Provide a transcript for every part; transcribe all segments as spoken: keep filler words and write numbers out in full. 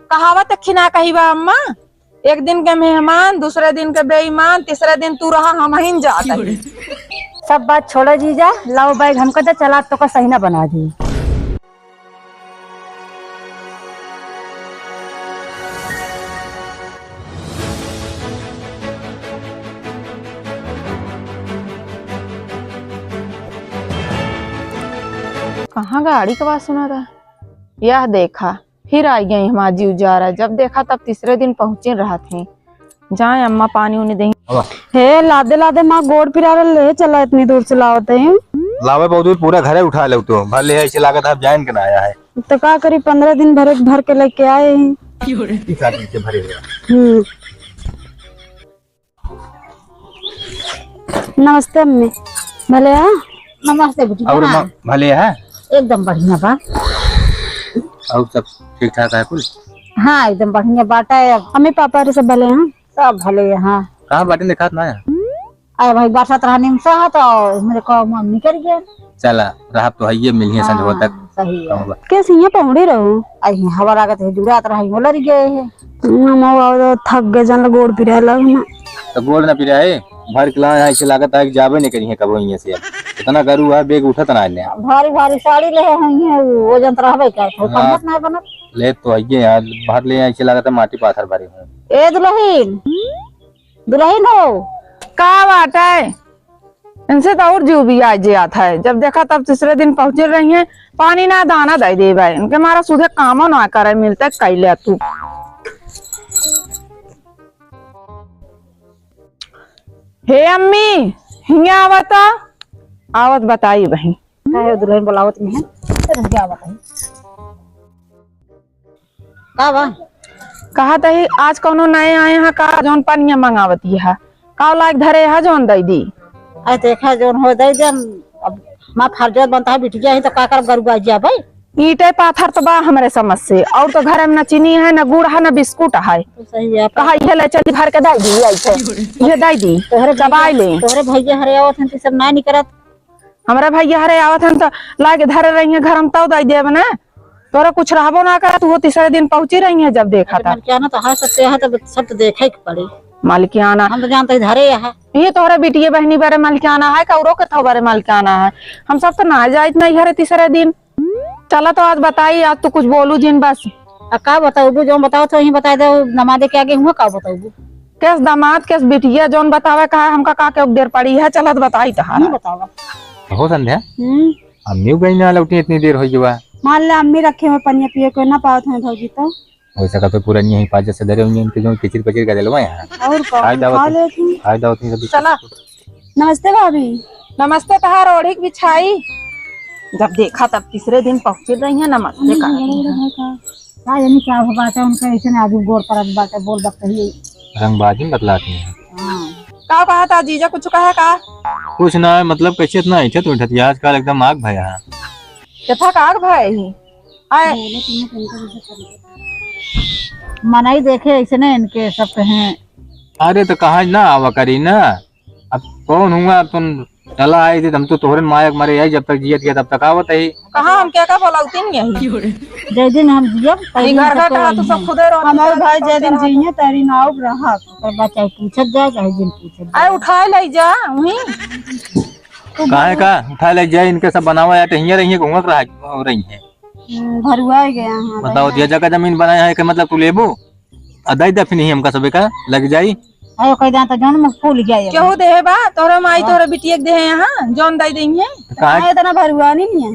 कहावत एक खिना कही बा अम्मा, एक दिन के मेहमान, दूसरे दिन के बेईमान, तीसरे दिन तू रहा, हमहिन जात हई। सब बात छोड़ो जीजा, लाओ बैग हमका दे, चला तोका सही ना बना दी। कहाँ गाड़ी के आवाज सुना था? यह देखा, फिर आई गई हमार जीव जा रहा। जब देखा तब तीसरे दिन पहुँचे रहत हैं। जाए अम्मा पानी उनी देही। आवा। हे लादे लादे माँ गोड़ पिरारल ले चला, इतनी दूर से लावत है। लावे बहुत दूर, पूरा घरे उठा ले तू। भर ले, ऐसे लागत है अब जान के ना आया है। तो का करी, पन्द्रह दिन भरे भर के लेके आए हैं। ई का दिन के भरे हुआ। हम्म। नमस्ते अम्मी, भले हैं? नमस्ते बिटिया। और हाँ। माँ, भले है? एकदम बढ़िया बा। और सब ठीक ठाक है कुल? हाँ, एकदम बढ़िया बाटे। अम्मी पापा रे सब भले हैं? सब भले हैं। कहाँ बाटे, देखात ना है? अरे भाई, बरसात रहा निमसा है तो मेरे को मम्मी कर गए। चला, रहब तो हइये, मिलिहे संझवा तक। हाँ, सही है। कहूँ बा। कैसे ये पहुड़ी रहू? आई हवा लागत है, जुड़ात रहा, वो लड़ गए है। हम आओ, आओ, थक गए, जन गोड़ पिराए लग ना। तो गोड़ ना पिराए, भर के लाए, ऐसे लागत है कि जाबे नहीं करिए कबो इहाँ से। इतना गरू है, बेग उठत ना ले। भारी भारी साड़ी ले हुई है, वो वजन तो रहबे करत है, हाँ। कमत ना बनत। ले तो हइये यार, भर ले, ऐसे लागत है माटी पाथर भरे हुए। ए दुल्हन, दुल्हन हो। का बात है? इनसे तो और जीव भी आ जात है। जब देखा तब तीसरे दिन पहुँचे रही हैं, पानी ना दाना दे देबे। इनके मारा सुधे कामो ना करे, मिलते कैले तू। हे अम्मी, हियाँ आवत, आवत बताई बहिन। काहे दुल्हन बुलावत में है? रुक जा बताई। का बा? कहत ही, आज कौनो नए आए हैं का, जौन पनिया मंगावती है, का लायक धरे है, जौन दई दी? अरे देखा, जौन हो दई दे, अब माँ फरजौत बनता है, बिटिया ही तो का करब, गरुआ जिया भाई। ईंटे पाथर तो बा हमरे समझ से, और तो घर में न चीनी है, न गुड़ है, न बिस्कुट है। तो सही है। कहा, "इहे ले चली, भर के दई दी, ऐसे, इहे दई दी, तोहरे चबाई भैया, ले।" तोहरे भैया हरे आवत हैं, तो सब ना निकरत। हमरा भैया हरे आवत हन त लाके धरे रही है घर में, तब दई देब ना। तोरा कुछ रहबो ना करत, वो तीसरे दिन पहुँची रही है जब देखा अरे था। मलकियाना तो है, सत्य है, तब सब तो देखे के पड़ी। मलकियाना। हम तो जानते ही धरे है। ये तोहरा बिटिया बहनी बारे मलकियाना है, कौरो के थो बारे मलकियाना है। हम सब तो ना जाइत नहीं घरे तीसरे दिन। चला तो आज बताई, आज तू कुछ बोलू जिन बस। आ का बताऊबू, जौन बताओ तो वही बताई दे, दमादे के आगे हुआ का बताऊबू? केस दमाद, केस बिटिया, जौन बतावे का है, हमका का के उपदेर पड़ी है, चलत बताई तहारा। नहीं बतावा। हो संध्या, हम्म। अम्मी गई ना लौटी, इतनी देर हो गई बा। मान ले अम्मी रखे हुए पनिया पिए को ना पावत हैं भौजी तो। हो सकत है पूरा नहीं पाँच से धरे हुए इनके जो किचिर पचिर का दिलवा यहाँ। और का? खाए दावत खा नहीं। लेती। खाए दावत नहीं कभी। चला। नमस्ते भाभी। नमस्ते, तहार ओढ़ी के बिछाई। जब देखा तब तीसरे दिन पहुँचे रही है, नमस्ते का। का जानी का हो बाटे, उनका ऐसे ना आजू गोड़ पर बाटे, बोल बकही। रंगबाजी में बतलाती हैं। हाँ। का कहा था जीजा, कुछ कहा का? कुछ ना है, मतलब कैसे इतना ऐठत उठत है आजकल, एकदम आग भया है। कथा का आग भया ही? आए। मनाई देखे ऐसे ना इनके सब कहें। अरे तो कहाँ ना आवा करी ना, अब कौन हुआ, अब तुम चला आई थी, हम तो तोहरे माया के मारे आई, जब तक जियत गया तब तक आवत है। कहाँ हम क्या का बोलावती नहीं है? जय दिन हम जियब, तय ये दिन घर का सबके कहा तो आई सब हैं। खुदे रहो, हमारे भाई जय दिन जिये, तय दिन आओ रहा। ओकर बाद चाहे पूछत जाए, चाहे जिन पूछत जाए। आए उठाए ले जा, वहीं। काहे का उठाए ले जाए, इनके सब बनावा या तो हियाँ रही है, घूमत रहा, रही है। हम्म, भरुआ गया है। बताओ, ये जगह जमीन बनाया है कि मतलब तू लेबू? आ दई दफिन ही हमका सबे का लग जाई। अयो कह जाता जौन मुख फूल गया ये। केहू देहे बा? तोहरे माई हाँ। तोहरे बिटिया के देहे यहाँ, जौन दई देई है। काहे? हाँ, इतना भरुआ नहीं है।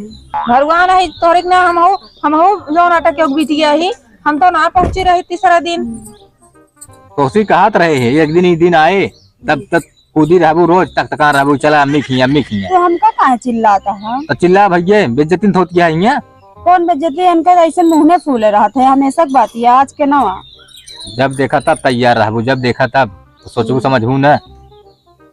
भरुआ नहीं, तोहरे के ना हम हो, हम हो जौन आटा के बिटिया ही, हम तो ना पहुँची रही तीसरा दिन। तोसी कहत रहे है, एक दिन ही दिन आए, तब तक कूदी रहबू रोज, तक तका रहबू, चला अम्मी खिया, अम्मी खिया। तो हमका काहे चिल्लाता है? तो चिल्ला भैया, बेइज्जती तो होती है यहाँ। कौन बेइज्जती? इनके ऐसे मुँह में फूले रहत है हमेशा के बात ये, आज के नवा। जब देखा तब तैयार रहबू, जब देखा तब तो सोचबू हम्म। समझबू ना।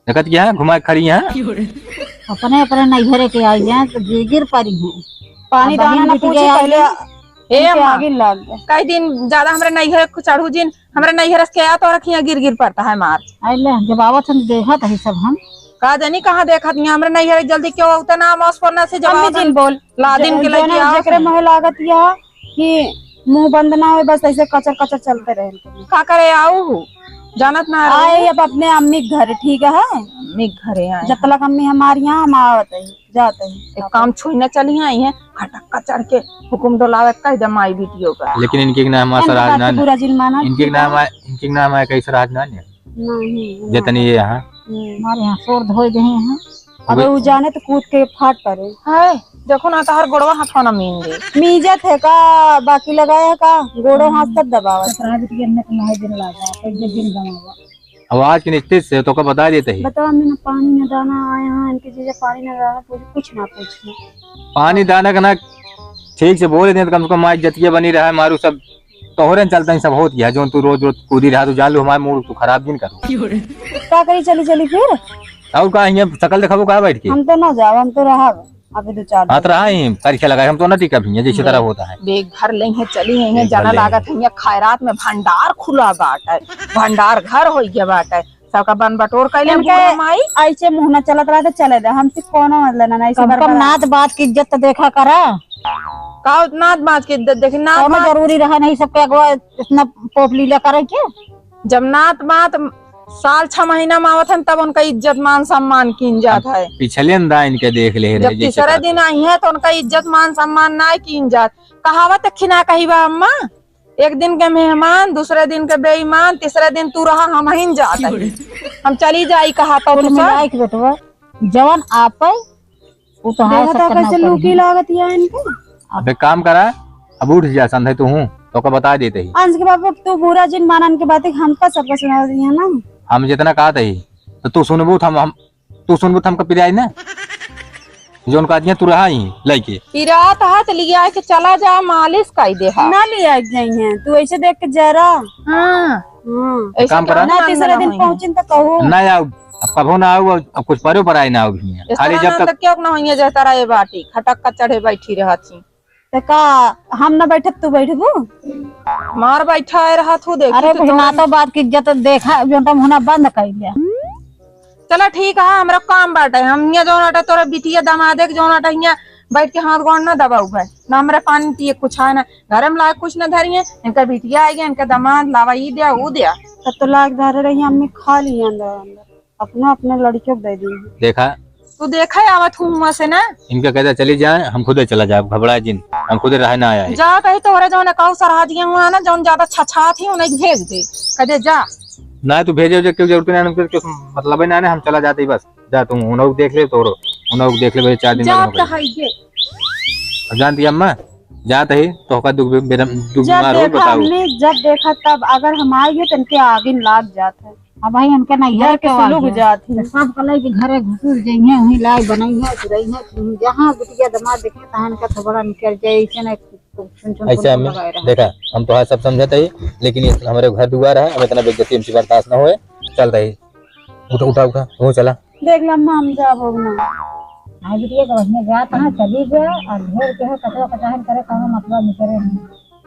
देखत क्या है, घुमा के खड़ी है। अपने, अपने नैहरे के आई हैं तो गिर गिर पड़ी हैं। पानी अब दाना बहिन ना बिटिया पूछी आई पहले हैं। ए इनके अम्मा, आगे लग गए। कई दिन ज्यादा हमरे नैहरे को चढ़ू जिन, हमरे नैहरे से क्या तो रखिया गिर गिर पड़ता है मार। आई ले, जब आवत हम देखत है सब हम। का जानी कहाँ देखत नहीं, हमरे नैहरे जल्दी क्यों उतना मौस पन्ना से जब अम्मी आवत जिन हम। बोल। लादिन के जो-, लेके जोना आओ। जेकरे मुँहे लागत या कि मुंह बंद ना होए, बस ऐसे कचर कचर चलते रहे इनके। का करे आऊ हूँ, जानत ना रहे। आए अब अपने अम्मी के घर, ठीक है? अम्मी के घरे आए। जब तलक अम्मी हमारी यहाँ, हम आवत है, जात है। एक काम छोड़ ना, चली आई है, खटक्का चढ़ के हुकुम डोलावे कह दे माई बिटियों का। लेकिन इनके ना हमारा इनके सराज बात ना के ने। बुरा जिन माना, इनके ठीक ना है? हमारा, इनके ना हमारा कहीं सराज ना ने। नहीं, जितनी ये यहाँ। हम्म। हमारे यहाँ शोर धोए गए हैं। अबे उ जाने तो कूद के फाट पड़े। हाय, देखो ना, तोहर गोड़वा हाथवा ना मीन दे। मीजत है का? बाकी लगाया है का? गोड़ो हाथ सब दबावा। ससुराल के अंदर तुम्हारे दिन लागा, तो ये दिन गवावा। अब आज के निश्चित से तोका बता देते ही। बताओ, मैंने पानी न दाना आया है, इनके जीजा पानी न दाना पूछ, कुछ ना पूछना। पानी दाना का ना ठीक से बोले दे तो कम से कम माई जतिया बनी रहा है, मारू सब तोहरे चलता ही सब होत गया, जोन तू रोज रोज कूदी रहा, तू जान लो हमारे मूड तू खराब दिन करो। का करी, चली चली फिर? और का हियां सकल देखाबो का बैठ के? हम तो ना जाओ, हम तो रहब अभी दो चार हाँ, तो दिन। रहा ही परीक्षा लगाए, हम तो ना टिका भी है, जैसे तरह होता है। बेग भर ले हैं, चली हैं, बेग भर जना ले लागत हैं। है, यहाँ खैरात में भंडार खुला बाटे, भंडार घर हो गया बाटे, सबका बन बटोर कैले इनके बूढ़ा माई। ऐसे मुँह ना चलत रहा तो चले दे, हमसे कोनो मतलब ना, ना, ऐसे कम कम बरबरा। नात बात की इज्जत तो देखा करा। का नात बात की इज्जत देखी, नात कौनो बात जरूरी रहा नहीं सबके अगवा इतना पोपलीला करे के? जब नात बात साल छह महीना में आवत हन, तब उनका इज्जत मान सम्मान कीन जात अब है। पिछले अंदा इनके देख ले रहे, जब जैसे तीसरे करत दिन है। आई है, तो उनका इज्जत मान सम्मान ना कीन जात। कहावत खिना कही बा अम्मा, एक दिन के मेहमान, दूसरे दिन के बेईमान, तीसरे दिन तू रहा, हम ही न जात हई। हम चली जाई कहा तो कुल तू सब। मिलाए के बेटवा, जवन आपे, उ तो है, देखा सब तो करना कैसे पड़ी लूकी है। लागत है इनके। अब एक काम करा, अब उठ जा संधे तू हूँ, तो का बता देते ही। अंश के बाबू, तू बुरा जिन मानन के बात है, हमका सबका सुना दिया ना। हम जितना कहत ही, तो तू सुनबू, तो हम, हम तू सुनबू त हमका पिराई ना। जौन का दिया तू रहा ही लइके। पिरात हाथ लिया के चला जा, मालिश कई दे हा। ना लिया के जाई है, तू ऐसे देख के जरा। हाँ। हाँ। ऐसे काम करा। ना, तीसरे दिन पहुँचिन त कहू। ना आऊ, अब कभो ना आऊ, अब कुछ परो पर आए ना आऊ भी है। खाली जब तक क्यों ना होइए, जे तारा ये बाटी खटक का चढ़े बैठी रहत ही। त का हम न बैठब, तू बैठबू? मार बैठा है रहा तू, देखी अरे तू कुछ तोहन ना तो बात की इज्जत देखा, जो तुम होना बंद कर लिया। चला ठीक है, हमरा काम बाटे, हम हियाँ जौन आटा तोरा बिटिया दमादे के जौन आटा हियाँ बैठ के हाथ गोड़ ना दबाऊ है, ना हमरा पानी पिए कुछ है ना, घरे में लाग कुछ ना धरी है, इनका बिटिया आई गया, इनका दमाद लावा ई दिया, ऊ दिया। तब तो लाग धरे रही, अम्मी खा ली अंदर अंदर। अपना, अपना लड़कियों को दे दी। देखा। तू देखा आवत हूँ हुआँ से ना। इनका कहता चली जाए, हम खुदे चला जाए, घबराए जिन, हम खुदे रहे ना आए। जा कहीं तोहरे जौन कहू सरहदिया हुआ ना, जौन ज्यादा छछात ही उन्हें भेज दे, कह दे जा। ना तू भेजे, जो क्यों जरूरत नहीं, उनके क्यों मतलब ही ना, हम चला जाते ही बस। जा तू उन्हों देख ले, तोरो उन्हों देख ले, चार दिन जा बाद हम तो है ये। अब जानती अम्मा, जात ही तोहका दुख बे-, बेरम-, दुख जब बीमार हो, देखा बताओ। हमने, जब देखा तब, अगर हम आइए तो इनके आगिन लाग जात है। अब भाई इनके नैहर डर के के आगे। सुलुग जात ही। तो सब कले के घरे घुसुर जइहे, वहीं लाए बनइहे, सुरइहे, जहाँ बिटिया दमाद देखे, तहाँ इनका थोबड़ा निकल जाए, ऐसे ना छुन छुन ऐसे फुन हमें लगाए रहे। देखा, हम तो आज सब समझत ही, लेकिन ये हमारे घर दुआर है, हम इतना बेइज्जती हमसे बर्दाश्त ना होए, चलता ही। उठा, उठा, उठा, वो चला। देख ले अम्मा, हम जाब अब ना। हाँ बिटिया, तो बढ़िया जात है, चली गया और ढेर के है, कचरा कचाहन करे, कहाँ मतलब नहीं करे,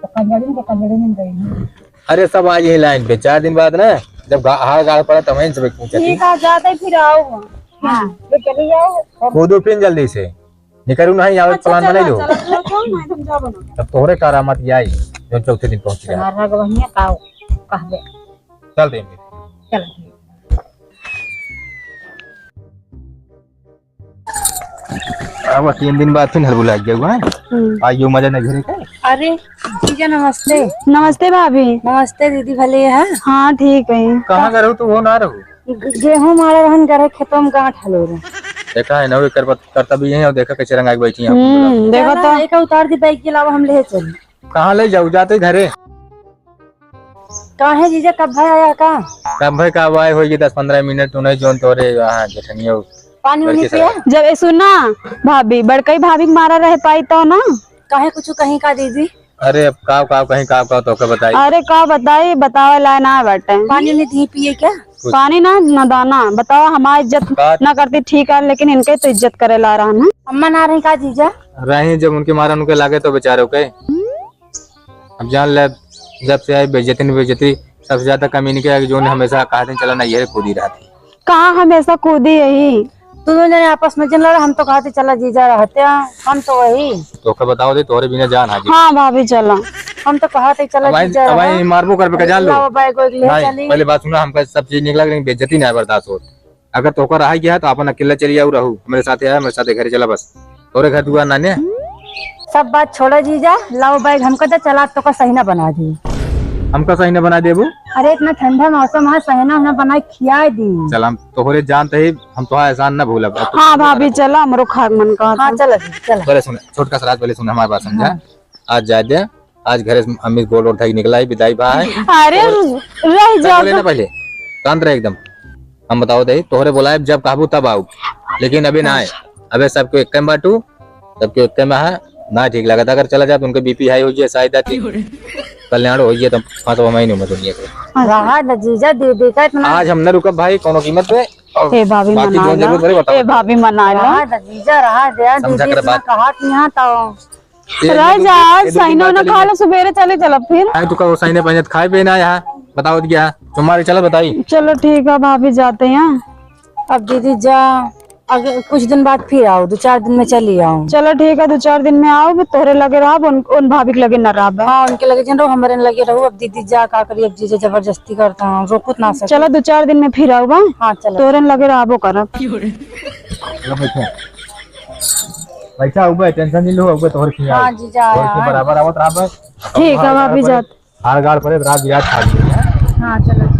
तो कंजड़ी में, तो कंजड़ी में गई है। अरे सब आ यही लाइन पे, चार दिन बाद ना, जब गा-, हाड़ गाड़ पड़ा, तब वहीं से पूछा ठीक है, जाते फिर आओ। हाँ, ये चली जाओ। कूदो फिर जल्दी से, निकलू नहीं, आओ अच्छा, प्लान चलो, बनाई लो। चलो, चलो, चलो, नहीं, तुम जाओ ना। तब तोहरे करामत आई, जो चौथे दिन पहुंच गया। हमारा गवहिया का कहबे। चल दे। चलो ठीक। अब तीन दिन बाद फिर हलबुला गया हुआ है। हम्म। आइयो मजा नहीं घरे का। अरे जीजा नमस्ते। नमस्ते भाभी। नमस्ते दीदी, भले है? हाँ ठीक है। कहाँ का रहू तू, हो ना रहू? ग-, गेहूं मारे रहन करे खेतों में गांठ हलो रहे। देखा है ना, वो कर, करता भी यही और देखा कैसे रंगा के बैठी हैं। हम्म, देखो चला, तो। एक उतार दी बाइक के अलावा हम ले चल। कहाँ ले जाऊ, जाते घरे। काहे जीजा, कब भाई आया का? कब भाई का आए होई कि दस पन्द्रह मिनट, उन्हें जोन तोरे, हाँ, जठनियो पानी उनी लड़के पिया? सब। जब ए सुना भाभी, बड़कई भाभी के मारा रहे पाई तो ना। काहे कुछ कहीं का दीदी? अरे अब काव काव कहीं काव काव तोके बताई। अरे का बताई, बतावे लाए ना बाटे। पानी उनी दी पिए क्या? कुछ। पानी ना, ना दाना। बताओ, हमारी इज्जत बात ना करती ठीक है, लेकिन इनके तो इज्जत करे ला रहा ना। अम्मा ना रही का जीजा? रही, जब उनके मारा उनके लागे तो बेचारे के। अब जान ले, जब से आई बेइज्जती न बेइज्जती, सबसे ज्यादा कमी इनके आगे, जो ने हमेशा कहा दिन चला ना, ये कूदी रहती। कहाँ हमेशा कूदी यही? तू दोनों जने आपस में जन लड़ा, हम तो कहते चला जीजा रहते हैं, हम तो वही। तोके बताओ दे, तोरे बिना जान हाजिर। हाँ भाभी, चला। हम तो कहत ही चला अब आई, जीजा अब आई रहा। मारबो करबे का, जान लो। लावा बैग वैग ले नहीं, चली। पहले बात सुना, हमका सब चीज निकला, लेकिन बेइज्जती ना बर्दाश्त होत। अगर तोहका रहा गया है तो अपन अकेले चली आउ रहू, हमरे साथे आया, हमरे साथे घरे चला बस। तोरे घर दुआर नाने। सब बात छोड़ा जीजा, लावा बैग हमका दे, चला तोका सहिना बना दी। हमका सहिना बना देबू? अरे इतना ठंडा मौसम है, सहिना उहिना बनाए खियाए दी। चल हम तोहरे जानते ही हम तोहार एहसान ना भूलब। अब तो हाँ भाभी, चला, हमरो खाए मन का हाँ, था। चला जी, चला। पहले सुन, छोटका सा राज, पहले सुन हमारी बात समझा। हाँ। आज जाए दे, आज घरे से अम्मी गोड़ ओढ़ के निकला है, विदाई बा है। अरे, रह जाओ बोले ना तो। पहले, शांत रहे एकदम। हम बताओ दे, तोहरे बोलाए जब कहबू तब आऊ, लेकिन अबे ना आए। अबे सबके एक में बाटू, सबके एक में है, ना ठीक लगता। अगर चला जाए तो उनके बीपी हाई हो जाए, शायद आती कल्याण हो जाए, तो पाँच छह महीने में दुनिया के। रहा द जीजा, दीदी का इतना आज हम न रुकब भाई, कोनो कीमत पे। और ए भाभी, बाकी मना जो लो। जरूरत पड़े, बताओ। ए भाभी, मना लो। रहा द जीजा, रहा दे, समझा दीदी कर इतना बात। कहा कि यहाँ तो ये रह दीदी, जा, ये दीदी सहिना बात उहिना चली खा जाए। लो, सुबेरे चले चलब फिर। आए तो कहो सहिना पहने खाए पे ना यहाँ, बताओ तो क्या? तुम्हारे चलो बताई। चलो ठीक है भाभी, जाते हैं। अब दीदी जा, अगर कुछ दिन बाद फिर आओ, दो चार दिन में चली आओ। चलो ठीक है, दो चार दिन में आओ, तोहरे लगे रहब, उन, उन भाभी के लगे न रहब। हाँ, उनके लगे जन रहो, हमरे लगे रहो। अब दीदी जा का करी, अब जीजा जबरदस्ती करता है, रोकत ना सके। चलो दो चार दिन में फिर आओ बा। हाँ, चलो। तोहरे लगे रहबो करब। चलो बैठो। बैठा हुआ है, टेंशन नहीं लो, हुआ तोहर खियाल। हाँ, जीजा, तोहर के हाँ। बराबर आवत रहा बस। ठीक है, भाभी जात। हार गाड़ पड़े, रात बिरात खा ली। हाँ, चलो।